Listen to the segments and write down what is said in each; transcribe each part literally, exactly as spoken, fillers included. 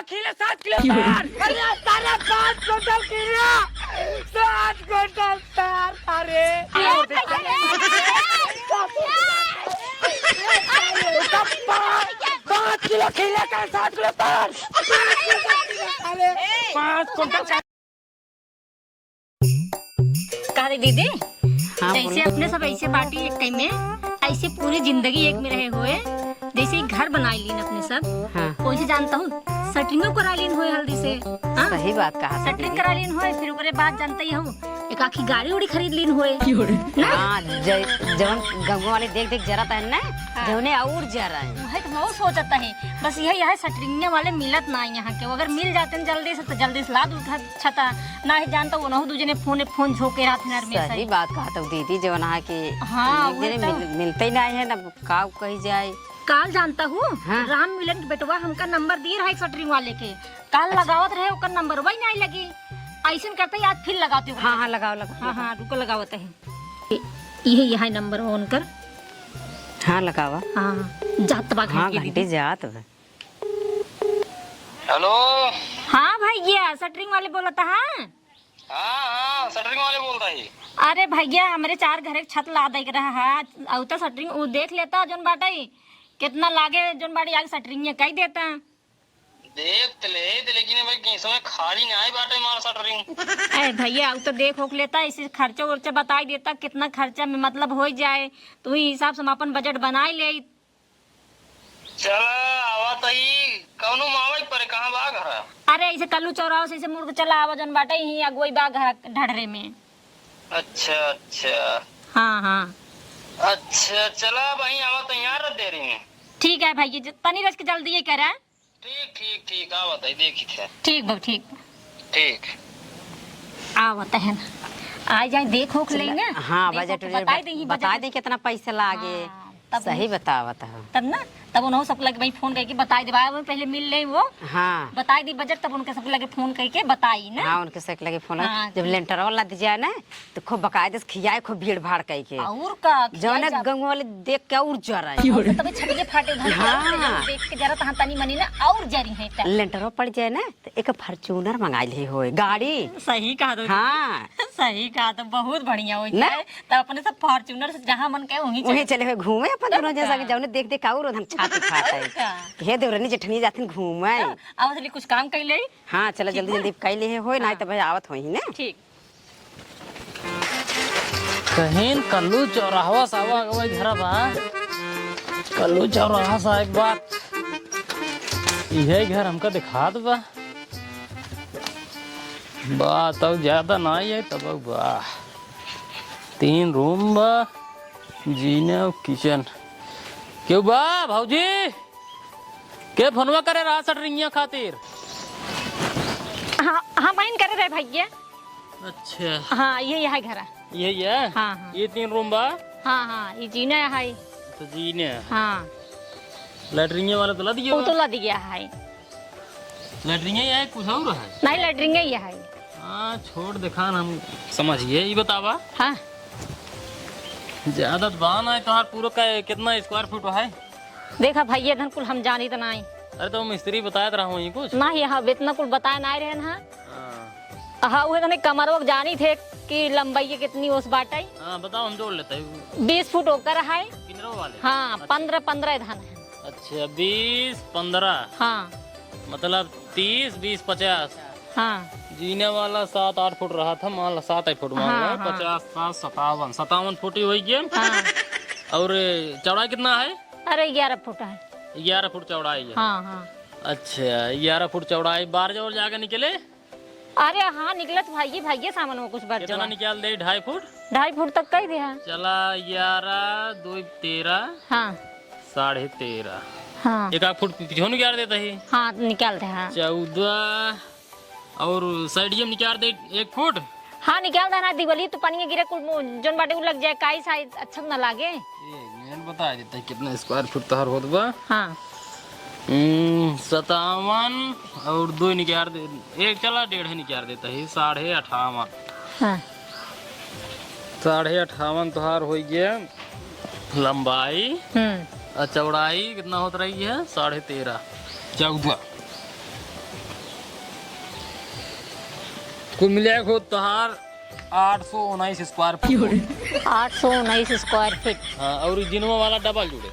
खीरा, सात किलो तार। अरे सारे, पाँच कुंटल खीरा, सात कुंटल तार। अरे पाँच, पाँच किलो खीरा का सात किलो तार। अरे पाँच कुंटल। का रे दीदी? हाँ, जैसे बोलो। अपने सब ऐसे बाटी एक टाइम में, ऐसे पूरी जिंदगी एक में रहे हुए, जैसे ही घर बनाई लीन अपने सब, हाँ। वैसे जानता हूँ, सटरिंगो करा लीन हुए हल्दी से। हाँ? सही बात कहा सटरिंग दीदी। करा लीन हुए, फिर ओकरे बाद जानता ही हूँ, एक आखी गाड़ी उड़ी खरीद लीन हुए। ना? हाँ, ज-, जवन गंगो वाले देख देख जरा तहन ना, हाँ। जवने और जरा है। वही तो मैं सोचता है, बस यही है, सटरिंगे वाले मिलत ना यहाँ के, अगर मिल जाते हैं जल्दी से तो जल्दी से ला दूँ घर छता, ना ही जानता वो नहु दूजने फोन फोन झोंके रहत हैं हमेशा सही ही। बात कहत हऊ दीदी, जवन हा कि हाँ, एक वही जने तो। मिल-, मिलते ही ना है ना, का कही जाए। काल जानता हूँ, हाँ। राम मिलन के बेटवा हमका नंबर दिए रहा एक सटरिंग वाले के, काल अच्छा। लगावत रहे ओकर नंबर वही नहीं लगी, ऐसन करते ही आज फिर लगाते हो। हाँ, हाँ, लगाओ, लगाओ, हाँ, लगाओ। हाँ, रुको लगावत है। ये, ये है नंबर उनकर। हाँ, लगावा। हाँ, जात बा हाँ, घंटी घंटी दीदी। जात बा। हेलो। हाँ भैया, सटरिंग वाले बोलत हा? हाँ, हाँ, सटरिंग वाले बोलत ही। अरे भैया, हमरे चार घरे के छत लादे के रहा है, अउ तो सटरिंग उ देख लेता, जौन बाटे, कितना लागे, जौन बाटे, आगे सटरिंग कई देता। देख त लेत, लेकिन भाई, इस समय खाली नाहीं बाटे हमार सटरिंग। अरे भैया, उ तो देख ओख लेता, इसे खर्चा उर्चा बताई देता, कितना खर्चा में मतलब होइ जाए, तो वही हिसाब से हम अपन बजट बनाई ले। चला, आवा तई, कौनो मावा ही परे, कहाँ बा घर? अरे, ऐसे कल्लू चौराहा से ऐसे मुड़ के चला आवा, जौन बाटे यहीं अगुवाई बा घर ढढ़रे में। अच्छा, अच्छा। हाँ, हाँ। अच्छा, चला, वहीं आवा तई, यहाँ रख दे रही। ठीक है भाई, ये ज-, तनी रच के जल्दी ही करा। ठीक, ठीक, ठीक, आवा तई, देखी थे। ठीक बा, ठीक। ठीक। आवत है ना, आ जाए, देख ओख चला, लेंगे। हाँ, देख बजट ओख उजट बताई बत-, देंगी, बताई बजट। दे कितना पैसा लागे। हाँ, तब सही उन-, बतावत हो। तब ना, तब उन्हों सब लगे भाई फोन करके बताई दे, भाई, पहले मिल ले वो। हाँ। बताई दी बजट, तब उनके सब लगे फोन करके बताई ना। हाँ, उनके सब लगे फोन, हाँ, जब कि लेंटर वाला दे जाए ना, तो खूब बकायदे से खियाए, खूब भीड़ भाड़ कई के। और का, खियाए जौने जाब। गंगू वाले देख के और जरा है। और तो तभी छटिए फाटे धन के और हाँ। जब देख के जरा तहाँ तनी मनी ना और जरी है त। लेंटरो पड़ जाए ना, तो एक Fortuner मंगाई ले होए, गाड़ी। सही कहा तो। हाँ। सही कहा तो, बहुत बढ़िया होइ ना? जाए। तो अपने सब Fortuner से जहाँ मन कहे वहीं वहीं चले। चले हुए घूमे अपन तब दोनों जैसा का? कि जौने देख देख और हम छाती फाटे। और का? हे देवरनी जेठनी जाथिन घूमे। हाँ, अब असली कुछ काम कई ले। हाँ, चला ठीक जल्दी बा। जल्दी कई ले होए, ना हाँ। तो भाई आवत होई ना। ठीक। कहीं कल्लू चौराहवा से आवा, अगवा घर बा। कल्लू चौराहा से एक बात, इहे घर हमका दिखात बा। बा तब ज्यादा नाई है, तब बा तीन रूम बा, जीने और किचन। केहू बा भौजी? के फोनवा करे रहा सटरिंगिया खातिर? हाँ, हाँ, बहिन करे रहे भैया। अच्छा। हाँ, ये यहाँ घर है। ये, ये? हाँ, हाँ। ये तीन रूम बा? हाँ, हाँ, ये जीना है। तो जीने। हाँ। लैट्रिन वाला तो ला दिया वो बा? तो ला दिया है। लैट्रिन ही है, कुछ और है? नहीं, लैट्रिन ही है। हाँ, छोड़, देखा ना, हम समझिए। ये बतावा। हाँ। ज्यादा तो बा ना, तोहार पूरा का कितना square foot है? देखा भैया, धन कुल हम जानी तो नहीं। अरे, तो मिस्त्री बताए तो रहा हूँ ये कुछ। नहीं, हाँ, इतना कुल बताए नहीं रहे ना। हाँ। हाँ, उहे तने कमरवा के जानी थे कि लंबाई के कितनी ओस बाटे। हाँ, बताओ, हम जोड़ लेते हैं। बीस फुट ओकर है। किनरो वाले? हाँ, अच्छा। पन्द्रह, पन्द्रह धन है। अच्छा, बीस, पन्द्रह। हाँ। मतलब तीस, बीस, पचास। हाँ। जीने वाला सात आठ फुट रहा था, मान ला सात आठ फुट मान हाँ, ला, हाँ। पचास, सात, सत्तावन, सत्तावन फुट ही हो गया। हाँ। और चौड़ाई कितना है? अरे, ग्यारह फुट है। ग्यारह फुट चौड़ाई है। हाँ, हाँ। अच्छा, ग्यारह फुट चौड़ाई, बार जोर जाके निकले? अरे हाँ, निकलत भाई, भाई सामान में कुछ बढ़ कितना जावा। निकाल दे? ढाई फुट? ढाई फुट तक कह दिया। चला, ग्यारह, दो, तेरह। हाँ। साढ़े तेरह। हाँ। एक आध फुट पीछे निकाल देता ही। हाँ, निकाल दे, हाँ। चौदह, और साइडिया में निकाल दे एक फुट। हाँ, निकाल देना, दिवाली तो पानी गिरे, कुल मो-, जोन बाटे उ लग जाए, काई साइड अच्छा न लागे। एक मिनट बता देते हैं कितना square foot तोहर होत बा। हाँ। हम्म, सत्तावन और दो निकाल दे, एक चला डेढ़ निकाल देता है, साढ़े अट्ठावन। हाँ। साढ़े अट्ठावन तोहार हो गया लंबाई। हम्म। और चौड़ाई कितना होत रही है? साढ़े तेरह, चौदह। कुल मिलाए हो तोहार आठ सौ उन्नीस square feet। आठ सौ उन्नीस square feet। हाँ, और ई जिनवा वाला डबल जुड़े।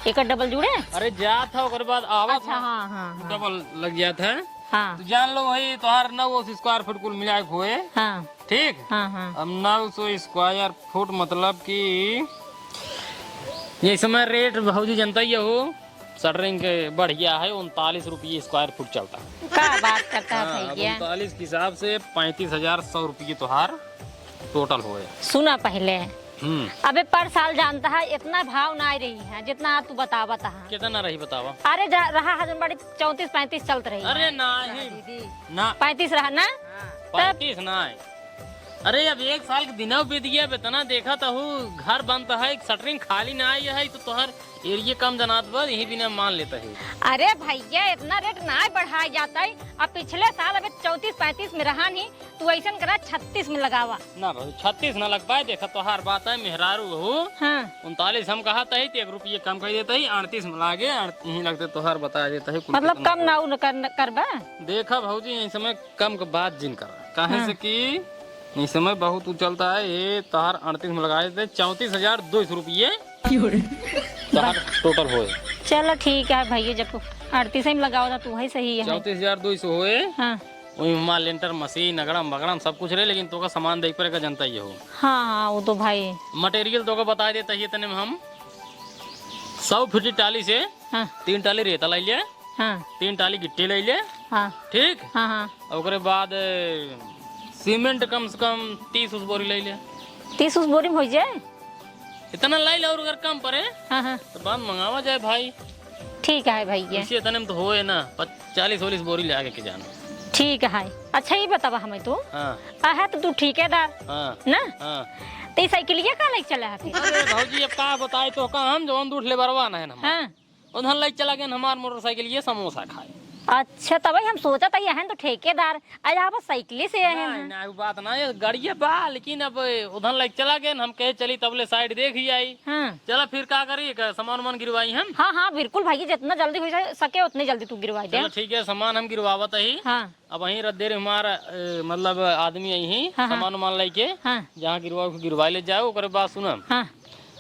एकर डबल जुड़े? अरे जात है, ओकर बाद आवत अच्छा, है, हाँ, हाँ, हाँ। डबल लग जात है। हाँ। तो जान लो वही तोहार नौ सौ square feet कुल मिलाए के होए। हाँ। ठीक? हाँ, हाँ। अब नौ सौ square feet मतलब कि ये समय रेट भौजी जनता ही हो, शटरिंग के बढ़िया है, उनतालीस रुपये square feet चलता। का बात करता है हाँ, अब भैया? उनतालीस के हिसाब से पैंतीस हजार सौ रुपये तोहार टोटल होए। सुना पहले। हम्म। अबे पर साल जानता है, इतना भाव ना रही है, जितना आज तू बतावत है। कितना रही बतावा? अरे जा, रहा है जौन बड़ी चौंतीस पैंतीस चलत रही अरे है। नहीं। दीदी। ना। पैंतीस रहा ना? हाँ। तब पैंतीस ना है। अरे अब एक साल के दिनों बीत गया, अब इतना देखा तो हूँ, घर बनता है, एक शटरिंग खाली ना आई है, तो तोहर एरिया कम जनात बा, यही बिना मान लेता है। अरे भैया, इतना रेट ना बढ़ाया जाता है। अब पिछले साल अबे चौंतीस पैंतीस में रहा नहीं, तू ऐसन करा छत्तीस में लगावा। ना भाई, छत्तीस ना लग पाए। देखा तोहार बात है, मेहरारू हो। हाँ। उनतालीस हम कहा तही, तो एक रुपये कम कर देता ही, अड़तीस में लागे, अड़-, यहीं लगते तोहार बता देता है, कुल मतलब कितना कम ना हो। उन कर, करबा? देखा भौजी, यही समय कम के बात जिन करा, काहे हाँ। से कि यही समय बहुत उछलता है, ये तोहार अड़तीस में लगा देते, चौंतीस हजार दो सौ रुपये। तोहार टोटल होए। चलो ठीक है भैया, जब अड़तीस में लगावा था, तू वही सही है। चौंतीस हजार दो सौ होए। हाँ। वही हमार लेंटर मशीन, अगड़म बगड़म सब कुछ रहे, लेकिन तोका सामान देख पर का जनता ही हो। हाँ, हाँ, वो तो भाई। मटेरियल तोका बता देता ही, इतने में हम सौ फीट टाली से हाँ। तीन टाली रेता ले ले, हाँ। तीन टाली गिट्टी ले ले, हाँ। ठीक? हाँ, हाँ। और ओकरे बाद, ए, सीमेंट कम से कम तीस उस बोरी ले ले। तीस उस बोरी में हो जाए? इतना लाई ले, और अगर कम पड़े, हाँ, हाँ। तो बाद मंगावा जाए भाई। ठीक है भैया। इसी इतने में तो होए ना, पच-, चालीस वालीस बोरी ले आगे के जाना। ठीक है। अच्छा, ये बतावा हमें तू, हाँ। आहे तो तू ठेकेदार, हाँ। ना? हाँ। तो ये साइकिलिया का लेके चला है फिर? अरे भौजी, अब का बताई तोका हम, जौन दूठ लेबरवा ना है ना हम। हाँ। उधन लेके चला गए हमार मोटरसाइकिल ये समोसा खाए। अच्छा, तबही हम सोचत हई, अहन तो ठेकेदार, आज आप साइकिले से आए नहीं, हैं। नहीं, वो बात ना, ये गाड़िए बा, लेकिन अब उधन लेके चला गए, हम कहे चली तबले साइड देख ही आई। हाँ। चला फिर का करी, एक सामान उमान गिरवाई हम। हाँ, हाँ, बिल्कुल भाई, जितना जल्दी हो जा-, सके उतने जल्दी तू गिरवाई दे। चला ठीक है, सामान हम गिरवावत ही। हाँ। अब वहीं रख दे रहे हमार, ए, मतलब आदमी आई ही, हाँ, हाँ। सामान उमान लेके, हाँ। जहाँ गिरवा, गिरवा ले जाओ, ओकरे बाद सुना। हाँ।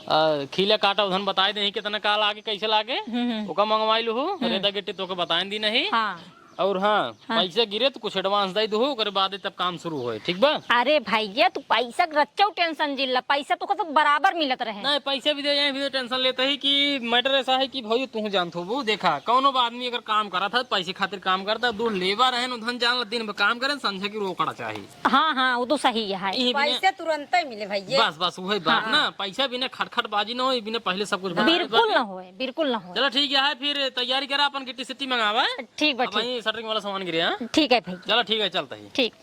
आ, खीला काटा उधन बताए दे, कितना का लागे, कैसे लागे, हम्म, हम्म। ओका मंगवाई लूहू, हम्म। रेता गिट्टी तोके बताए दी नहीं। हाँ। और हाँ, हाँ। पैसा गिरे तो कुछ advance दे दू, ओकरे बाद तब काम शुरू होए, ठीक बा? अरे भैया, तू पैसा के रच्चो tension जिन ला, पैसा तोका तो बराबर मिलत रहे। नहीं, पैसा भी दे, यहाँ भी tension लेते ही कि matter ऐसा है कि भौजी, तू जानत हो, वो देखा, कौनो बा आदमी अगर काम करत है, पैसे खातिर काम करता है, दो लेबर है, उधन जान ला, दिन भर काम करे, संझा की रोकड़ा चाहिए। हाँ, हाँ, वो तो सही है। ई बिना पैसे तुरंते मिले भैया। बस, बस, वही बात हाँ। ना, पैसा बिना खटखट बाजी ना हो, बिना पहले सब कुछ बता बिल्कुल देबा। ना होए, बिल्कुल ना होए। चलो ठीक है, फिर तैयारी करा, अपन गिट्टी सिट्टी मंगावा। ठीक बा, अब ठीक। वहीं शटरिंग वाला सामान गिरे, हाँ? ठीक है भैया। चलो ठीक है, चलता ही। ठीक।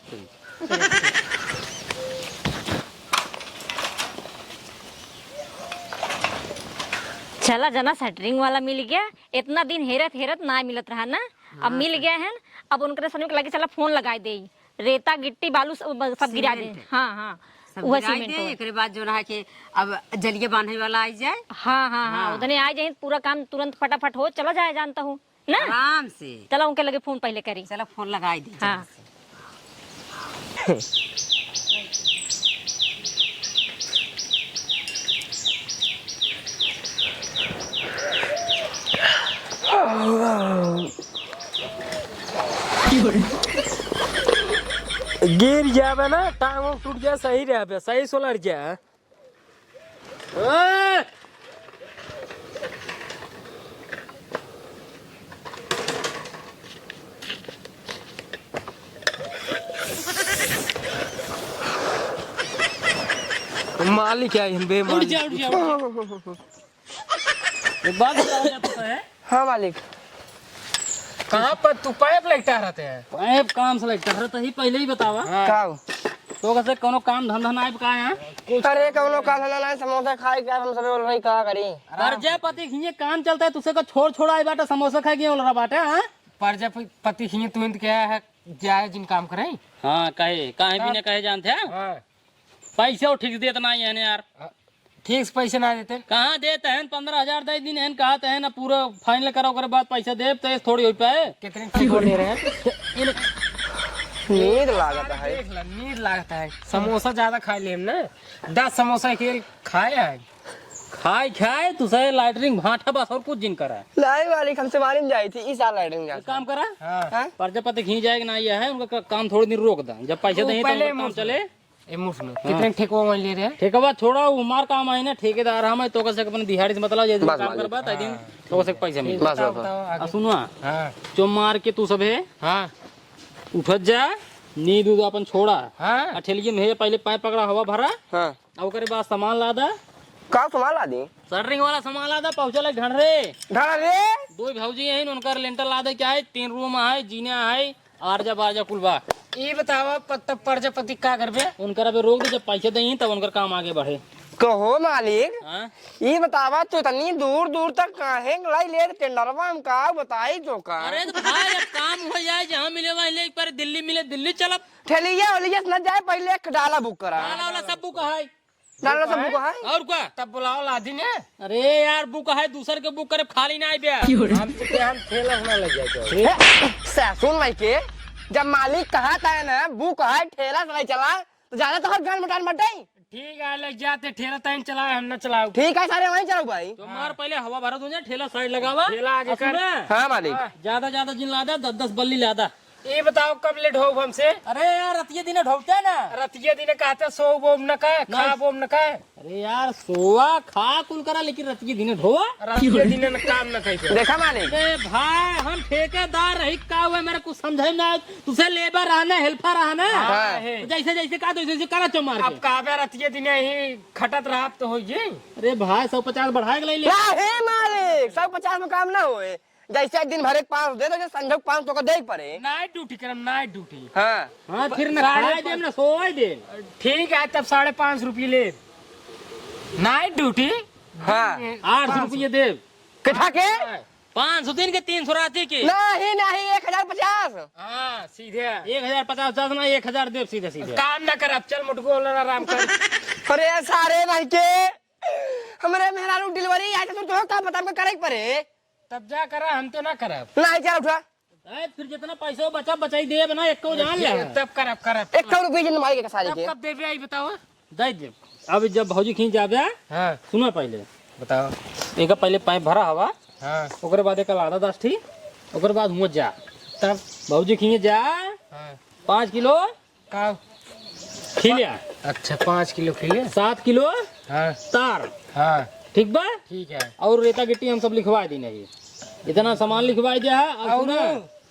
चला जना, शटरिंग वाला मिल गया। इतना दिन हेरत हेरत ना मिलत रहा ना, अब हाँ, मिल सर। गया है। अब उनकरे समझ में लगे, चला फोन लगाई दे। रेता, गिट्टी, बालू सब, सब गिरा दे। सीमेंट। हाँ, हाँ। सब उहे गिराई सीमेंट दे, हो। एकरे बाद जौन है कि अब जलिया बांधे वाला आई जाए। हाँ, हाँ, हाँ, हाँ। उतने आ जाए, पूरा काम तुरंत फटाफट हो, चला जाए, जानता हूँ, ना? आराम से। चला, उनके लगे फोन पहले करी। चला, फोन लगाई दे, हाँ। जल्दी से। गिर जाबे ना, टांग उंग टूट जाए, सही रहबे, सही से लड़ जाए। ए! मालिक आए हैं, बे उठ मालिक। जा, उठ जा, उठ जा। एक बात बताओ, क्या पता है? हाँ मालिक। कहाँ पर तू पाइप लेके टहरत है? पाइप काम से लेके टहरत ही, पहले ही बतावा। हाँ। का हो? तो कैसे कोनो काम धंधा ना आइब का है? अरे कोनो काम धंधा ना है, समोसा खाए के हम सब बोल रही का करी? पर जे पति हिये काम चलता है, तुसे को छोड़ छोड़ आए बाटे समोसा खाए के बोल रहा बाटे, हाँ? पर जे पति हिये तू इंत क्या है, जाए जिन काम करे? हाँ, कहे, काहे भी तब ना कहे जानते हैं? हाँ। पैसा वो ठीक से देत नाहीं है यार। हाँ, ठीक से पैसे ना देते। कहाँ देत हैं? पन्द्रह हजार दे दिन हैं, कहत हैं ना पूरा final करा, ओकरे बाद पैसा देब, तो ऐसे थोड़ी हो पाए। कितने पैसे दे रहे हैं? तो इन-, नींद लागत है। देख ला, नींद लागत है। समोसा ज्यादा खाए लेम ना, दस समोसा एक बेर खाए है। खाए, खाए, तू सहे लैट्रिन भांटा बस और कुछ जिन करा। नहीं मालिक, हमसे मालूम जाई थी, ई साल लैट्रिन एक जात काम करा, हाँ। हाँ? प्रजापति खींच जाए कि ना, ये है, उनका का-, काम थोड़े दिन रोक दा। जब पैसे वो दें तो पहले उनका काम मुफ्त चले। में। ए, मुफ्त में। हाँ। कितने ठेकवा में ले रहे हैं? ठेकवा छोड़ा, वो हमार काम आई ना, ठेकेदार हम है, तो कैसे अपने दिहाड़ी से मतलब, जैसे बस काम मालिक। करबा, ताई दिन हाँ। तो कैसे पैसे मिले। बस, बताओ, बस, बस। बताओ, आगे। आ, सुनवा। हाँ। चो मार के तू सब है। हाँ। उठत जा, नींद उद अपन छोड़ा। हाँ। आ ठेलिए में है, पहले पाइप पकड़ा, हवा भरा। हाँ। आ ओकरे बाद सामान लादा। का सामान लादी? शटरिंग वाला सामान लादा, पहुँचल है ढंढरे। ढंढरे? दो भौजी हैं, उनकर लेंटर लादे के है, तीन रूम है, जीना है, आरजा बारजा कुल बा। ई बतावा, प-, तब प्रजापति का करबे? उनकर अबे रोक दे, जब पैसे दें तब उनकर काम आगे बढ़े। कहो मालिक, हाँ? ई बतावा, तू इतनी दूर दूर तक काहे लाई ले टेंडरवा, हम का बताई तो का? अरे तो भाई, अब काम हो जाए, जहाँ मिले वहीं ले, पर दिल्ली मिले दिल्ली चलब। ठेलिया ओलिया से न जाए, पहले एक डाला बुक करा। डाला वाला सब बुक है। डाला सब बुक है? और का? तब बुलाओ लादी ने। अरे यार, बुक है, दूसर के बुक करे, खाली ना आइबे। हम तो हम ठेला से ना ले जाए तो। हे, सा-, सुन भाई के, जब मालिक कहा था ना, बुक है, ठेला से नहीं चला, तो ज्यादा तो हर गान मटान मटाई। ठीक है, ले जाते, ठेला ताइन चलाए, हम ना चलाओ। ठीक है, सारे वहीं चलाओ भाई। तो मार पहले हवा भरत हो जाए, ठेला साइड लगावा। ठेला आगे और कर। सुना? हाँ मालिक। हाँ। ज्यादा ज्यादा जिन लादा, दस दस बल्ली लादा। ये बताओ, कब ले ढोब हमसे? अरे यार, रतिये दिने ढोबते ना। रतिये दिने कहते, सो बोम न का, खा नहीं। बोम न का। अरे यार, सोवा, खा कुल करा, लेकिन रतिये दिने ढोवा। रतिये दिने न काम न कही। देखा मालिक। अरे भाई, हम ठेकेदार रही, का हुआ, मेरे कुछ समझे ना, तुसे लेबर रहना, हेल्पर रहना। हाँ, हाँ। है। तो जैसे, जैसे कहा, तो वैसे, वैसे करा चो मार अब के। कहबे रतिये दिने ही खटत रहा, अब तो होइए। अरे भाई, सौ पचास बढ़ाए के ले ले। ना हे मालिक, सौ पचास में काम ना होए। जैसे एक दिन भरे के पाँच सौ दे दो, जो संझोग पाँच सौ का दे के पड़े। नाइट ड्यूटी करम, नाइट ड्यूटी। हाँ। हाँ, फिर न साढ़े खाए देम, न सोए देम। ठीक है, तब साढ़े पाँच सौ रुपये ले। नाइट ड्यूटी? हाँ। आठ सौ रुपये देब। कितना के? पाँच सौ दिन के, तीन सौ राती के। नहीं, नहीं, एक हजार पचास। हाँ, सीधे। एक हजार पचास, पचास ना, एक हजार देब सीधे, सीधे। काम ना कर, अब चल मोटको, आराम कर। अरे सारे नहीं के, हमरे मेहरारू डिलीवरी आए तो तू तो का पता हमको करे के पड़े। तब जा करा, हम तो ना करब। नहीं, चल उठा। ए, फिर जितना पैसा बचा, बचाई देब ना, एको जान ले। तब करब, करब। एक रुपये जिन मालिक के सारे तब के। कब देबे, आई बताओ। दे देब। अब जब भौजी खींच जाबे, हाँ। सुनो पहले। बताओ। एक पहले पाइप भरा हवा, हाँ। ओकरे बाद एक लादा दस ठी, ओकरे बाद हुआ जा। तब? भौजी खींच जा, हाँ। पाँच किलो का? खिलिया। अच्छा, पाँच किलो खिलिया? सात किलो हाँ। तार। हाँ। ठीक बा? ठीक है। और रेता गिट्टी हम सब लिखवा दी नहीं। इतना सामान लिखवा दिया है, और और? सुना,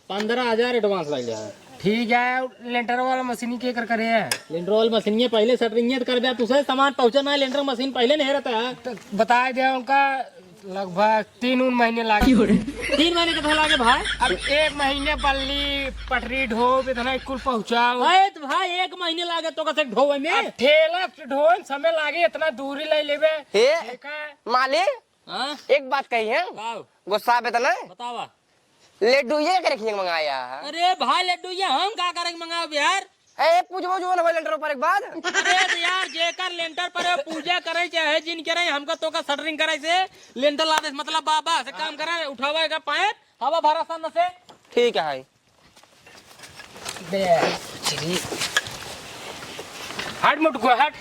पन्द्रह हजार एडवांस लग जाए। ठीक है, और लेंटर वाला मशीन के कर करे है? लेंटर वाला मशीन ये पहले शटरिंग तो कर दिया, तुझे सामान पहुंचा ना, लेंटर मशीन पहले नहीं रहता है। तो बता दिया उनका, लगभग तीन उन महीने लागे। तीन महीने कितना लागे भाई? अब एक महीने बल्ली, पटरी, ढोब, इतना कुल पहुँचाओ। अरे तो भाई, एक महीने लागे तो कैसे ढोवे में? अब ठेला से ढोए समय लागे, इतना दूरी ले लेबे। हे, ठीक है। मालिक, हाँ? एक बात कही है, का? गुस्सा पे तो नहीं? बतावा। लड्डू ये करे खींच मंगाया है। अरे भाई, लड्डू ये हम का करे मंगाओ यार? ए, पूछबो जो न होई लेंटर पर एक बात। अरे तो यार, जेकर लेंटर पर पूजा करे चाहे जिन करे, हमका तो का शटरिंग करे से लेंटर ला दे, मतलब बाबा से काम करे, उठावे का पाइप, हवा भरा सन से। ठीक है। बे, श्री। हट मुटको, हट।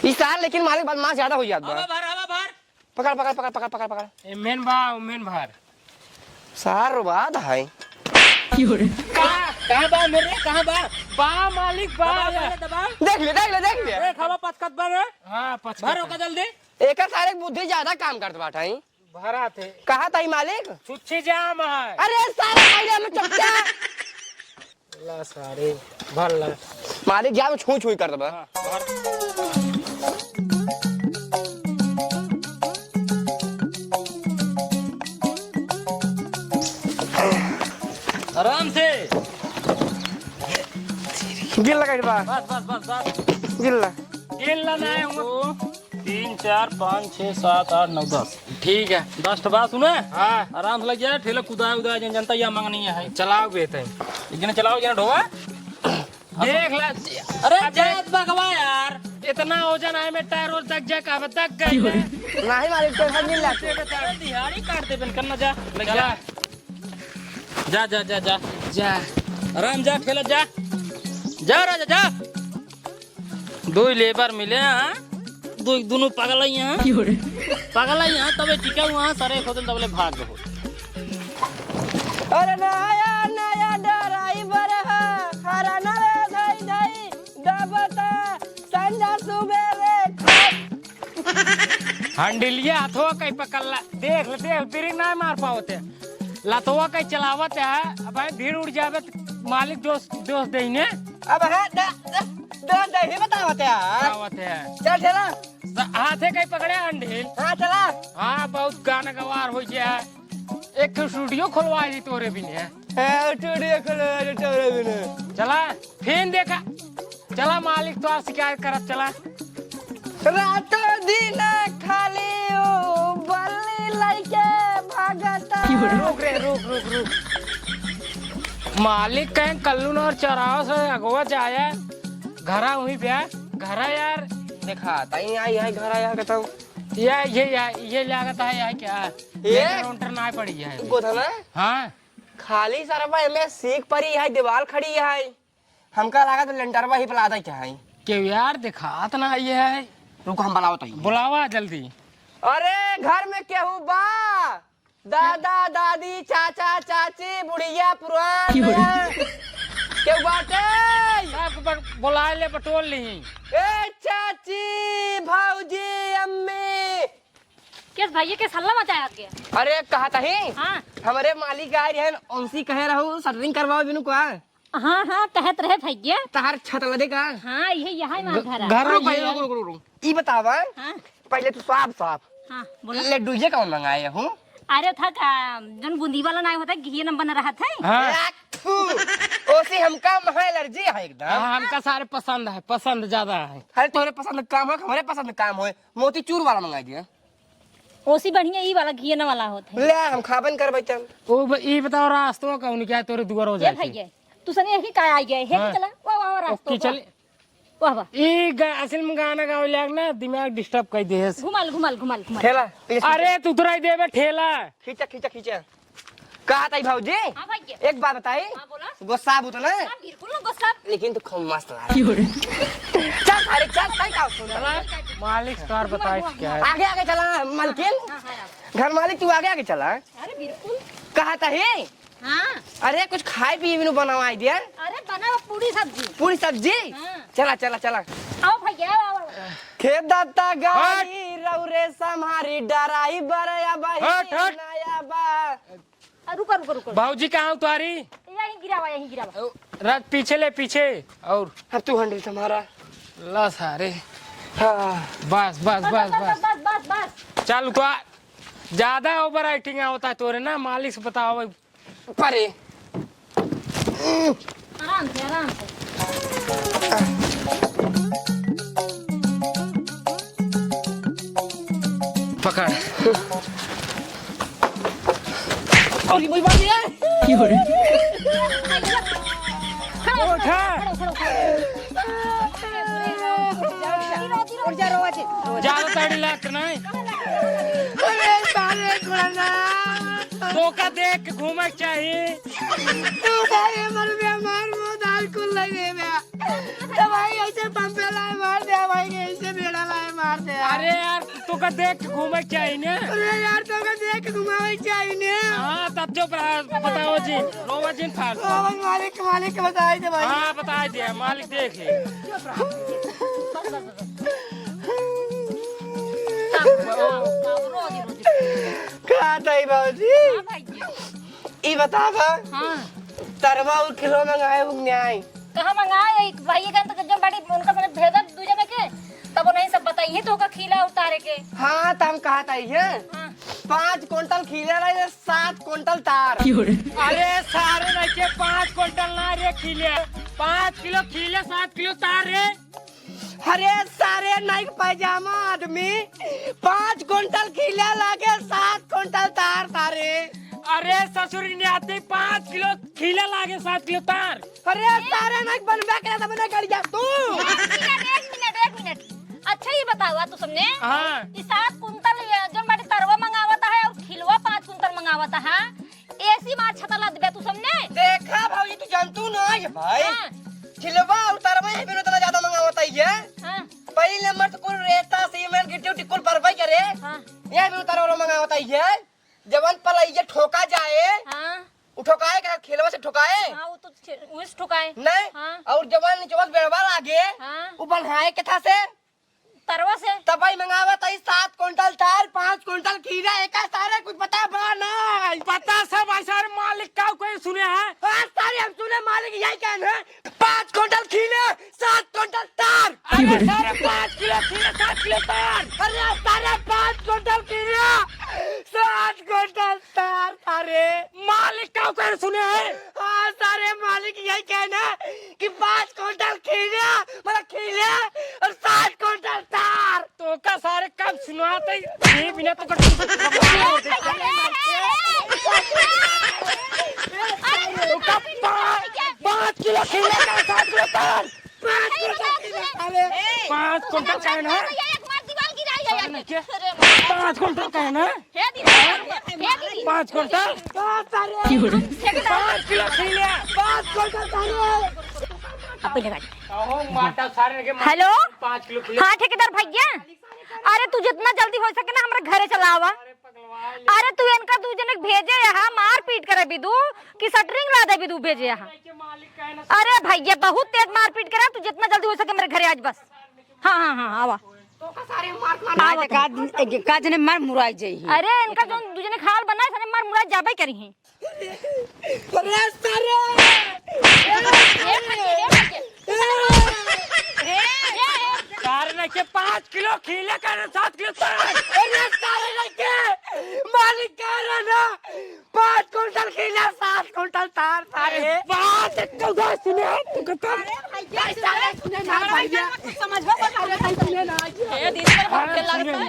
ई सार लेकिन मालिक बदमाश ज्यादा हो जात बा। हवा भर, हवा भर। पकड़, पकड़, पकड़, पकड़, पकड़, पकड़। ए, मेन बा, ओ मेन भार। सार बात है। का, कहाँ बा मेरे, कहाँ बा? बा मालिक, बा। दबा, पहले दबा। देख ले, देख ले, देख ले। देख, हवा पचकत बा रे। हाँ, पचकत भर बा। ओका जल्दी। एकर सारे बुद्धि ज्यादा काम करत बाटे। भरा थे। कहा था ई मालिक? छुच्छी जाम है। अरे सारे पहले हम चुपचाप। ला सारे, भर ला। मालिक, जा, छुई छुई कर देबा। हाँ, भर। आराम से। गिन लगा बा। बस, बस, बस, बस। गिन ला। गिन ला ना है, दो, तीन, चार, पाँच, छः, सात, आठ, नौ, दस। ठीक है। दस ठो बा, सुने? हाँ। आराम से लग जाए, ठेला कुदाए उदाए, जन जनता या मंगनी है। चलाओ बेटे। एक जने चलाओ, एक जने ढोवा। देख ला। अरे अब जात बगवा यार। इतना वजन है, मैं टायर रोल तक जा, कब तक गए? नहीं मालिक, टेंशन नहीं लेते। अरे दिहाड़ी काट दे, बन करना जा। लग जा। जा। जा, जा, जा, जा। जा। आराम जा, ठेला जा। जा राजा, जा। दो ही लेबर मिले हैं, दो, दोनों पागल ही हैं। पागल ही हैं, तबे टिका हुआ है, सरे खोदन तबले भाग हो। अरे नया, नया ड्राइवर है, हरा नरे धई धई दबता, संझा सुबेरे। हंडिलिया हथवा कहीं पकड़ ला, देख ले, देख, ब्रेक ना मार पावत है। लतवा कहीं चलावत है, अब भाई भीड़ उड़ जावे तो मालिक दोस्त, दोस्त देने। अब है, द-, द-, दोस्त दे ही बतावत है। बतावत है। चल चला। स-, हाथे कहीं पकड़े हंडिल। हाँ, चला। हाँ, बहुत गाना गवार हो गया है। एक ठो स्टूडियो खोलवा दी तोरे बिने। हाँ, स्टूडियो खोलवा दी तोरे बिने। चला, फिर देखा। चला, मालिक तो आज शिकायत करत चला। रातों दिन खाली उ बल्ली लइके भागता। रुक रे, रुक, रुक, रुक। मालिक कहीं कल्लू नहर चौराहा से अगवा जाया। घरा वहीं पे है। घरा यार। देखा, ताई आई है घरा यार, कहता हूँ। ये, ये, ये, ये लागत है यार क्या? ये? लेंटर वेंटर ना पड़ी है। को था ना? हाँ। खाली सरवा एमे सीख परी है, दीवाल खड़ी है। हमका लागत लेंटरवा ही पे लादा के है। केहू यार देखात ना ये है। रुको, हम बुलावत हई। बुलावा जल्दी। अरे, घर में केहू बा? दादा, दादी, चाचा, चाची, बुढ़िया, पुरान, क्यों रे? नया। केहू बाटे? सबके ब-, बुलाए ले, बटोर ली। ए चाची, भौजी, अम्मी। केस भैया, केस हल्ला मचाया आपके? अरे, कहा तही? हाँ। हमरे मालिक आए रहन, उनसे कहे रहू, शटरिंग करवाओ बिनु का? हाँ, हाँ, कहत रहे भैया। तहार छत लदे का? हाँ, ये यहाँ ही हमार घ-, घर है। घर रुक भाई, ये रुक, है। रुक, रुक, रुक। ई बतावा, हाँ। पहले तू साफ, साफ। हाँ, बोला। लड्डू ये कौन मंगाए हूँ? अरे, था का, जौन बूंदी वाला ना होता, घी न बन रहा था। हाँ। ए, थू। ओसी हमका महा एलर्जी है एकदम। हाँ, हमका सारे पसंद है, पसंद ज्यादा है। अरे, तोरे पसंद काम हो, हमारे पसंद काम हो, मोतीचूर वाला मंगा दिया। ओसी बढ़िया ई वाला घियन वाला होत है। ले, हम खाबन करबै तब। ओ ब-, ई बताओ, रास्तो का उनके तोरे दुआरो ये जाए भैया, तू सने यही का आई गए, हे हाँ। चला, वाह, वाह, वाह, रास्तो, ओके, वाह। चल। वाह, वाह। ई ग-, असल में गाना गावे लाग ना, दिमाग डिस्टर्ब कर दे है। घुमाल, घुमाल, घुमाल, घुमाल। ठेला, पीछे अरे, तू उतराई देबे ठेला। खींचा, खींचा, खींचा। कहा ताई भौजी? हाँ भैया। एक बात बताई। हाँ, बोला। गुस्सा बुत ना? हाँ, बिल्कुल ना गुस्सा। लेकिन तू खूब मस्त लागे। क्यों रे? चल, अरे चल, ताई का सुन। चला, मालिक तोर बताई क्या है? आगे, आगे चला, मालकिन। हाँ, हाँ, हाँ। घर मालिक, तू आगे, आगे चला। अरे बिल्कुल। कहा ताही? हाँ। अरे कुछ खाए पिए बिनु बनवाई दिया। अरे बनाओ पूरी सब्जी। पूरी सब्जी? हाँ। चला, चला, चला। आओ भैया, आओ, आओ। खेदता गाड़ी हट। रौरे सम्हारी डराई बरया बही हट, हट। नया बा। आ, रुको, रुको, रुको। बाबूजी कहाँ उतारी? यहीं गिरावा, यहीं गिरावा। ओ, रख पीछे ले, पीछे। और अब तू हंडी तुम्हारा। ला सारे। हाँ। बस, बस, बस, बस, बस, बस। बस, बस, बस। चल उतार। ज्यादा ओवर एक्टिंग आवता है तोरे ना, मालिक से बताओ। परे। आराम से, आराम से। पकड़। अरे, भाई, भाई, ये। खड़ा हो, उठा। खड़ा हो, खड़ा हो, खड़ा हो। उठ जा, रोवा जी, रोवा जी। ज्यादा तड़ी लाग नहीं। अरे, सारे गुलाम। तोका देख के घूमे के चाही। तू सारे मर बे, मार वो दाल कुल लगे बे। तो भाई ऐसे पंपे लाए मार दे भाई, ऐसे बेड़ा लाए मार दे। अरे यार, तोका देख के घूमे के चाही ने। अरे यार, तोका देख के घुमावे के चाही ने। हाँ, तब चुप रहा, बताओ जी, रोवा जिन फालतू। रोवा मालिक, मालिक के बताई दे भाई। हाँ, बताई दे, मालिक देख ले। का ताई बाबूजी? हाँ भाई जी। ई बतावा, हाँ। तरवा और किलो मंगाए हो न्याय? कहाँ मंगाए? एक भाई के तो जब बड़ी उनका मैंने भेजा दू जने के, तब उन्हें सब बताइए तो का खीला उतारे के। हाँ, तो हम कहा ताई है। हाँ। पाँच कुंटल खीला लाए, सात कुंटल तार। अरे सारे नहीं के पाँच कुंटल ना रे खीले, पाँच किलो खीले, सात किलो तार रे। अरे सारे नाइक पैजामा आदमी, पाँच कुंटल खीला लागे, सात कुंटल तार सारे। अरे ससुरी ने आते पाँच किलो खीला लागे, सात किलो तार। अरे सारे नाइक बनबे करे तब ने गड़ गया तू। एक मिनट, एक मिनट, एक मिनट। अच्छा ये बतावा तू सबने हाँ। कि सात कुंटल ये जौन बाटे तरवा मंगावता है और खिलवा पाँच कुंटल मंगावता है, एसी मार छता लाद बे तू सामने। देखा भौजी, तू जानतू ना है भाई। हाँ। खिलवा और तरवा ये बिनु इतना ज्यादा मंगावत है ये। हाँ। पहले नंबर तो कुल रेता, सीमेंट, गिट्टी, उट्टी कुल परवाई करे। हाँ। ये बिनु तरवा मंगावत है ये। जवन पलैया ठोका जाए, हाँ। उ ठोकाए का, खिलवा से ठोकाए? हाँ, वो तो छे-, वहीं से ठोकाए। नहीं? हाँ। और जवन नीचे बेड़वा लागे, हाँ। उ बन्हाए के था से? तरवा से। तबई मंगावत है सात कुंटल तार, पाँच कुंटल खीरा, एका सारे कुछ पता बा ना? पता सब है सर, मालिक का कोई सुने है? हाँ, सारे हम सुने, मालिक यही कहन है। पाँच कुंटल खीले, सात कुंटल तार। अरे सारे पाँच किलो खीले, सात किलो तार। अरे सारे पाँच कुंटल खीले, सात कुंटल तार, सारे। मालिक का कर सुने है? हाँ, सारे मालिक यही कहना कि पाँच कुंटल खीले, मतलब खीले और सात कुंटल तार। तो का सारे कब सुनाते? ये बिना तो कर तो का पाँच, पाँच किलो खीले का सात किलो तार। पाँच कुंटल खीले, अरे। पाँच कुंटल का है ना? अरे, पाँच कुंटल का है ना? पाँच कुंटल? पाँच किलो खीले। पाँच कुंटल खीले। अब पहले काट। अहो, माता सारे के हेलो? पाँच किलो खीले। हाँ, ठेकेदार भैया, अरे, तू जितना जल्दी हो सके ना, हमरा घरे चला आवा। अरे, तू इनका दू जने के भेजे यहाँ, मारपीट करे बिदू, कि शटरिंग ला दे बिदू भेजे यहाँ। अरे भैया, बहुत तेज मारपीट करे, तू जितना जल्दी हो सके मेरे घरे आज बस। हाँ, हाँ, हाँ, आवा। आवा। का, का जने मार मुराई जाई है। अरे, इनका जो दू जने के हाल बना है, सने मार मुराई जाबे करी है। अरे सारे! सारे ने के पाँच किलो खीले का ना, सात किलो तार। अरे सारे ने के मालिक कह रहा ना, पाँच कुंटल खीले, सात कुंटल तार, सारे। बात एक तो सुने, तू कहता। अरे भैया, सुने ना भैया। समझ में कुछ आ रहा है, सुने ना। ए, दिन भर भाग के लगता है।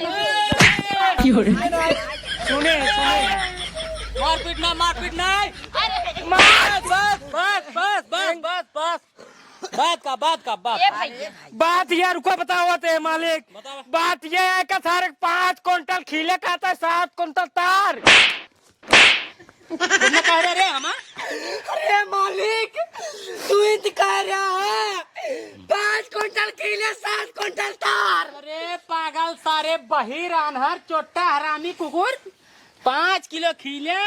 सुने, सुने। मारपीट ना, मारपीट ना। अरे। मार, बस, बस, बस। बात का, बात का, बात। ए भैया। बात ये रुको, बतावत है मालिक। बतावा। बात ये है कि सारे पाँच कुंटल खीले का आता है, सात कुंटल तार। तुमने कह रहे रे हमा? अरे मालिक, तू ही तो कह रहा है, पाँच कुंटल खीले, सात कुंटल तार। अरे पागल सारे बहिर आन्हर चोट्टा हरामी कुकुर, पाँच किलो खीले,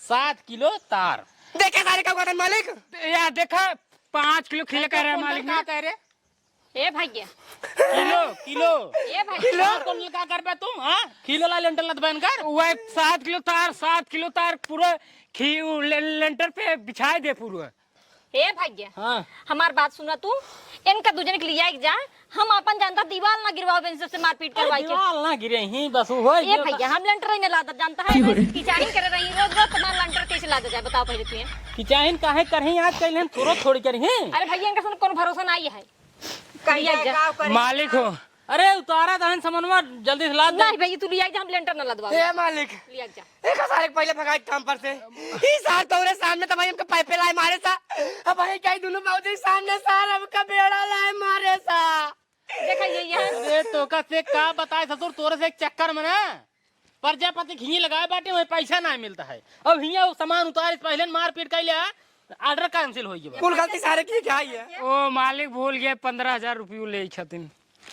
सात किलो तार। देखे सारे का कहतन मालिक? यार देखा, पाँच किलो खीले कह रहे हैं मालिक का ने। कह रहे? ए भैया। किलो, किलो। ए भैया। किलो? कौन का करबे तू, हाँ? किलो ला लेंटर लद बन कर। वह सात किलो तार, सात किलो तार पूरा खी-, उ ले-, लेंटर पे बिछाए दे पूरा। ए भैया। हाँ। हमार बात सुना तू, इनका दू जने के लिया एक जा, हम अपन जानता दीवाल ना गिरवाओ, इनसे से मारपीट अरे करवाई के। दीवाल ना गिरे ही, बस वो होई ए गयो। भैया, हम लेंटर ही ना लादत जानता है, क्यों रे? किचाहिन करे रही रोज रोज, तुम्हारा लेंटर कैसे लादा जाए, बताओ पहले तू। किचाहिन काहे करही, आज कल हम थोड़ो थोड़ी करही। अरे भैया, इनका सुन कोनो भरोसा नहीं है। कहीं लिया जाए। गाँव करे। मालिक हो। अरे उतारा दहन समनवा जल्दी से लाद दे। नहीं भैया, तू लिया जा, हम लेंटर ना लदवाओ। ए मालिक। लिया जा। ए का सारे पहले भगाई काम पर से। ई सार तोरे सामने त भाई हमके पाइपे लाए मारे सा। अब भाई कहीं दोनों बाबूजी सामने सार हमका बेड़ा लाए मारे सा। देखा ये यहाँ। अरे तोका से का बताए ससुर, तोरे से एक चक्कर में ना प्रजापति खिंजी लगाए बाटे, वहीं पैसा ना मिलता है। अब हियाँ वो सामान उतारे से पहले मारपीट कर लिया, order cancel हो गया। कुल गलती सारे की क्या है? ओ मालिक भूल गए, पन्द्रह हजार रुपये ले छथिन।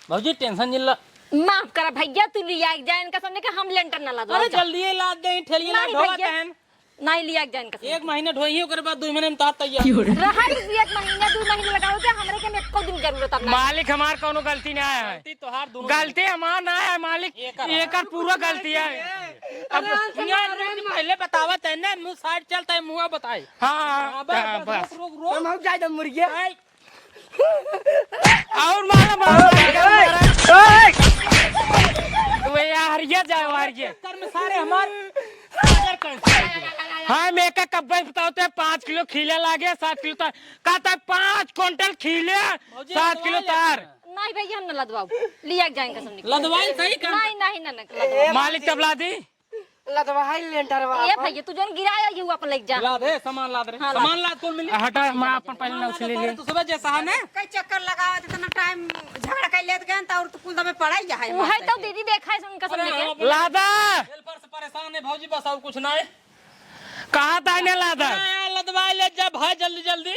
भौजी tension जिन ला। माफ करा भैया, तू लिया एक जा इनका सामने का हम लेंटर ना लादो। अरे जा। जल्दी ही लाद दे, ठेलिया ना नहीं ढोवा भैया। तहन। नहीं लिया एक जा इनका सामने। एक महीना ढोई, ओकरे बाद दो महीने में तार तैयार। रहा भी एक महीना, दो महीने लगाओ जा, हमरे के में एको दिन जरूरत अब नहीं। मालिक हमार कोनो गलती ना है। गलती तोहार दोनों गलती हमार ना है मालिक, एकर। एकर पूरा गलती है। अब अरे, यहाँ पहले बतावा तहन ना, मुँह side चलता है, मुँह बताए। हाँ, हाँ, हाँ, बस, हाँ, बस, बस। रुक, रुक, रुक। हम जाए तो मुर्गिया। और मारा, मारा, मारा, मारा। ओए! तू ये हरिया जाए, हरिया। चक्कर में सारे हमार नजर cancel हो गया। हाँ, मैं का कब्बे बताओ ते पाँच किलो खीले लागे, सात किलो तार। कहता है पाँच कुंटल खीले, भौजी, सात किलो लदवाई तार। लेते हैं। नहीं भैया, हम न लदवाओ। लिया के जाएंगे सब निकल। लदवाई सही कर। नहीं, नहीं, ना, ना, लदवाओ। मालिक तब ला दी। लदवाई लेंटर बा ये अपन। भैया, तू जौन गिराया, ये अपन लेके जा। लाद रे, सामान लाद रे। हाँ, सामान लाद। लाद, कौन मिली? हटा, मैं अपन पहले ना उसे ले ले। तू सुबह जैसा है ना। कई चक्कर लगावत, इतना टाइम झगड़ा कर लेत गए, तो और तो कुल दमे पड़ा ही है। वो है तो दीदी, देखा है उनका सब अरे लेके। हाँ, बोले। लादा। हेल्पर से परेशान है भौजी, बस और कुछ ना है। कहाँ ताने लादा? हाँ, यार, लदवाई ले जा भाई, जल्दी, जल्दी।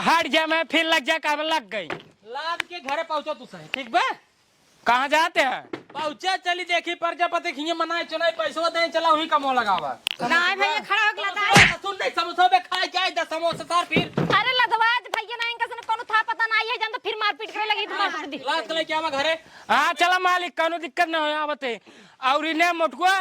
हट जा, मैं फिर लग जा, कब लग गई। लाद के घरे पहुँचो तू सही, ठीक बा? कहाँ जाते हैं? पहुँचे चली देखी प्रजापति खिए मनाए चुनाए, पैसवा दे चला, वहीं कमो लगावा। नाहीं भैया, खड़ा होके लादा। सुन नहीं, समोसा बे खाए जाए, दस समोसा सार फिर। अरे लदवा, आज भैया ना इनका से कोनो था पता ना आई है, जान तो फिर मारपीट करे लगी, तो मारपीट दी। लाद के लेके आवा घरे। हाँ, चला मालिक, कोनो दिक्कत ना हो, आवत है। और इन्हें मोटकुआ,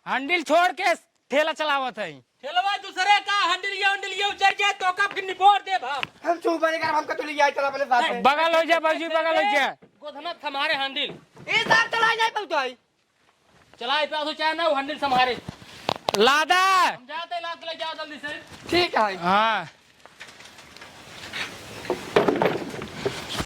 हैंडल छोड़ के ठेला चलावत है। ठेलवा दूसरे का, हैंडल ये, हैंडल ये उचर जाए तो का फिर निपोर दे भाव। हम चुप बने कर, हमका तो ले जाए, चला अपने साथ में। बगल हो जा, बाबूजी, बगल हो जा। गोधना हमारे हैंडल। ए साहब, चला जाए, पहुँचाई। चला, इतना तो चाहे ना, वो हैंडल संभारे। लादा। हम जाते, लाद के ले जाओ जल्दी से। ठीक है। हाँ।